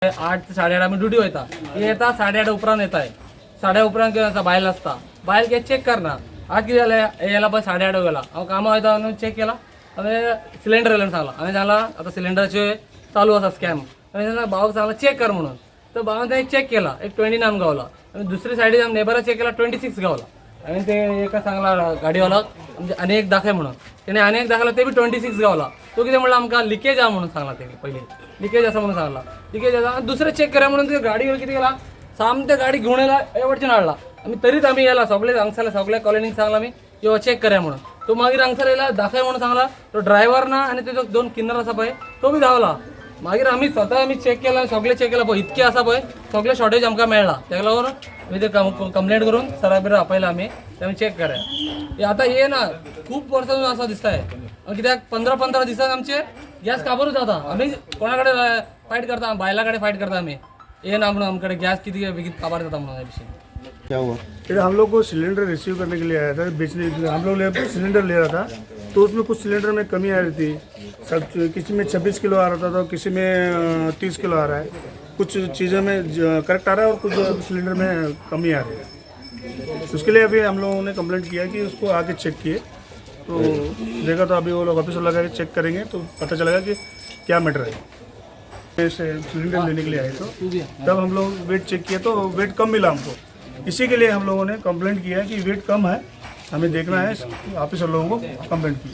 8 ते 8:30 आमी ड्युटी वयता. ही येता 8:30 उपरांत येताय. 8:30 उपरांत कितें आसा, बायल आसता, बायल कितें चॅक करना. आज कितें जालें, हे येयला पळय, 8:30 गेला. हांव कामां वयता न्हू, चॅक केला हांवें, सिलेंडर येयला म्हणून सांगला. हांवें सांगला, आतां सिलेंडराचे चालू आसा स्कॅम. हांवें सांगला, भावाक सांगला चॅक कर म्हणून. तर भावान तें चॅक केला, एक 29 गावला. आनी दुसरी सायडीन आमी नेबराक चॅक केला, 26 गावला. हांवें ते एका सांगला गाडीवालाक, आमचे आनी एक दाखय म्हणून. तेणे आनी एक दाखयला, ते बी 26 गावला. तो कितें म्हणला, आमकां लिकेज आहा म्हणून सांगला. तेणे पयलीं लिकेज आसा म्हणून सांगला, लिकेज आसा आनी दुसरें चॅक करा म्हणून ते गाडी कितें केला, सामकें गाडी घेवन येयला, हे वटच्यान हाडला. आमी तरीच आमी येयला सगळे हांगसरले, सगळ्या कॉलनीक सांगला आमी, यो चॅक करा म्हणून. तो मागीर हांगसर येयला, दाखय म्हणून सांगला. तो ड्रायव्हर ना आनी तेजो दोन किन्नर आसा पळय, तो बी धांवला. मागीर आमी स्वता आमी चॅक केला, सगळें चॅक केला पळय, इतकें आसा पळय, सगळें शॉर्टेज आमकां मेळ्ळा. तेका लागून आमी ते कंप्लेंट करून सरा बिरा आपयला आमी, ते आमी चॅक करा. हे आतां हे ना, खूब वर्सां आसा दिसता हे. कित्याक 15 15 दिसान आमचे गॅस काबरूच जाता. आमी कोणा कडेन फायट करता? बायलां कडेन फायट करता आमी. हे ना म्हणून आमकडे गॅस कितें बेगीन काबार जाता म्हणून हे भशेन. क्या हुआ? फिर हम लोग को सिलेंडर रिसीव करने के लिए आया था, बेचने के लिए। हम लोग ले सिलेंडर ले रहा था तो उसमें कुछ सिलेंडर में कमी आ रही थी। सब किसी में 26 किलो आ रहा था तो किसी में 30 किलो आ रहा है। कुछ चीज़ों में करेक्ट आ रहा है और कुछ सिलेंडर में कमी आ रही है। उसके लिए अभी हम लोगों ने कंप्लेंट किया कि उसको आके चेक किए तो देखा, तो अभी वो लोग ऑफिसर लगा के चेक करेंगे तो पता चलेगा कि क्या मैटर है। ऐसे सिलेंडर लेने के लिए आए तो तब हम लोग वेट चेक किए तो वेट कम मिला हमको। इसी के लिए हम लोगों ने कंप्लेंट किया कि वेट कम है, हमें देखना है। ऑफिसर लोगों को कंप्लेंट की।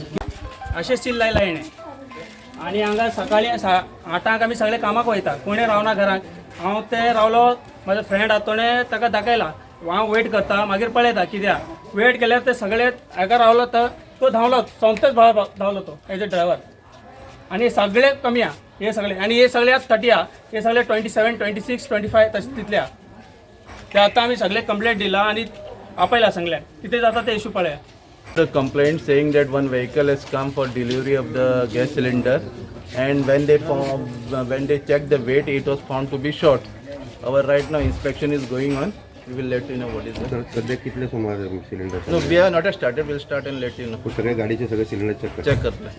अशें सील लायला हेणें आनी हांगा सकाळी 8आंक आमी सगळे कामाक वयता, कोणी रावना घराक. हांव ते रावलो, म्हाजो फ्रेंड आहा, तोणें ताका दाखयला. हांव वेट करता, मागीर पळयता कित्याक वेट केल्यार ते सगळे हाका रावलो तर तो धांवलो, सोमतोच धांवलो तो एज अ ड्रायव्हर. आनी सगळे कमी आहा हे सगळे आनी हे सगळे 30 आहा, हे सगळे 27, 26, 25 तशें तितले आहा. ते आतां आमी सगळे कंप्लेंट दिला आनी आपयला सगळ्यांक. कितें जाता ते इशू पळया. The complaint saying that one vehicle has come for delivery of the gas cylinder, and when they checked the weight, it was found to be short. Our right now inspection is going on. We will let you know what is it. तर सध्या कितले सुमार cylinder? No, we have not started. We'll start and let you know. सगळे गाडीचे सगळे cylinder check check करतले.